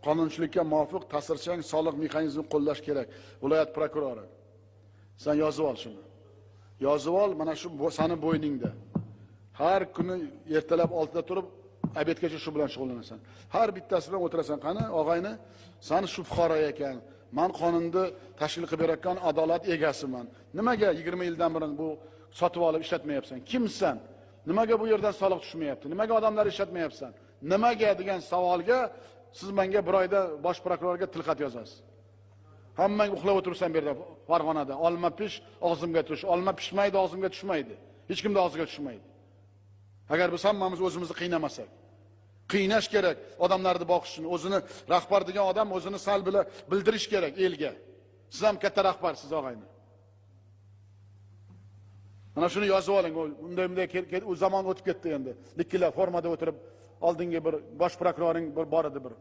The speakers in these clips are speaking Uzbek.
Qonunchilikka muvofiq ta'sirchan soliq mexanizmini qo'llash kerak. Viloyat prokurori. Sen yozib ol shuni. Yozib ol, mana shu sani bo'yningda. Har kuni ertalab 6 da turib obedgacha shu bilan shug'ullanasan. Har bittasi bilan o'tirasan. Qani, og'ayni, san shu fuqaro ekan. Men qonunni tashkil qilib berayotgan adolat egasiman. Nimaga 20 yildan beri bu sotib olib ishlatmayapsan? Kimsan? Nimaga bu yerdan soliq tushmayapti? Nimaga odamlar ishlatmayapsan? Nimaga degan savolga siz menga bir oyda bosh prokurorga tilxat yozasiz. Hammang uxlab o'tiribsan bu yerda Farg'onada. Olma pish, og'zimga tush. Olma pishmaydi, og'zimga tushmaydi. Hech kimning og'ziga tushmaydi. Agar biz hammamiz o'zimizni qiynamasak. Qiynash kerak odamlarni boqishini, o'zini rahbar degan odam o'zini sal bila bildirish kerak elga. Siz ham katta rahbarsiz og'ayni. Mana shuni yozib oling. Unday bunday u zamon o'tib ketdi endi. Likillar formada o'tirib oldingi bir bosh prokuroring bir bor edi bir.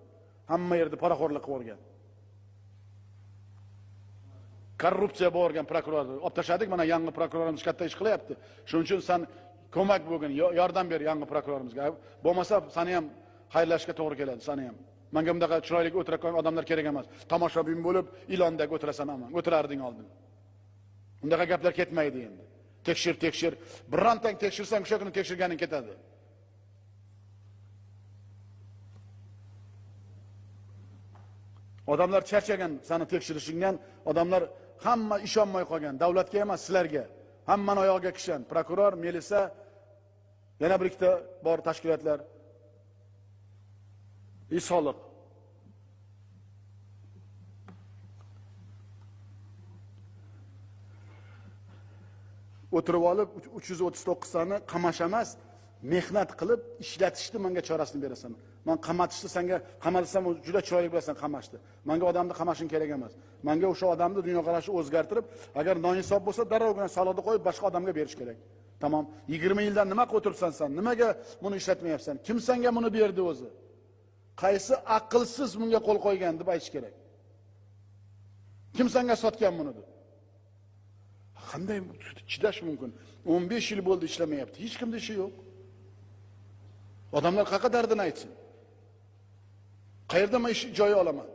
Hamma yerda poraxo'rlik qilib yuborgan. Korrupsiya bo'lgan prokurorni olib tashladik, mana yangi prokurorimiz katta ish qilyapti. Shuning uchun sen ko'mak bo'lgin, yordam ber yangi prokurorimizga. Bo'lmasa seni ham xayrlashga to'g'ri keladi, seni ham. Menga bunaqa chiroyli o'tirayotgan odamlar kerak emas. Tomoshabin bo'lib ilondek o'tirasan ama, o'tirarding oldin. Bundaqa gaplar ketmaydi endi. Tekshir, tekshir. Birontang tekshirsang o'sha kuni tekshirganing ketadi. Odamlar charchagan seni tekshirishingdan, odamlar hamma ishonmay qolgan, davlatga emas, sizlarga. Hammani oyog'iga kishan. Prokuror, milisa, yana bir ikkita bor tashkilotlar. Soliq. O'tirib olib 339 tani qamash emas, mehnat qilib ishlatishni menga chorasini berasan. Men qamatishni senga qamalsam juda chiroyli bilasan qamashni. Menga odamni qamashing kerak emas. Menga o'sha odamni dunyoqarashini o'zgartirib, agar noinsof bo'lsa, darrovgina soliqni qo'yib boshqa odamga berish kerak. Tamom. 20 yildan nima qilib o'tiribsan sen? Nimaga buni ishlatmayapsan? Kim senga buni berdi o'zi? Qaysi aqlsiz bunga qo'l qo'ygan deb aytish kerak. Kim senga sotgan buni deb. Qanday chidash mumkin? 15 yil bo'ldi ishlamayapti. Hech kimda ishi yo'q. Odamlar qayerqa dardini aytsin? Qayerda men ish joyi olaman?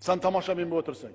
Sen tomoshabin bo'lib o'tirsang.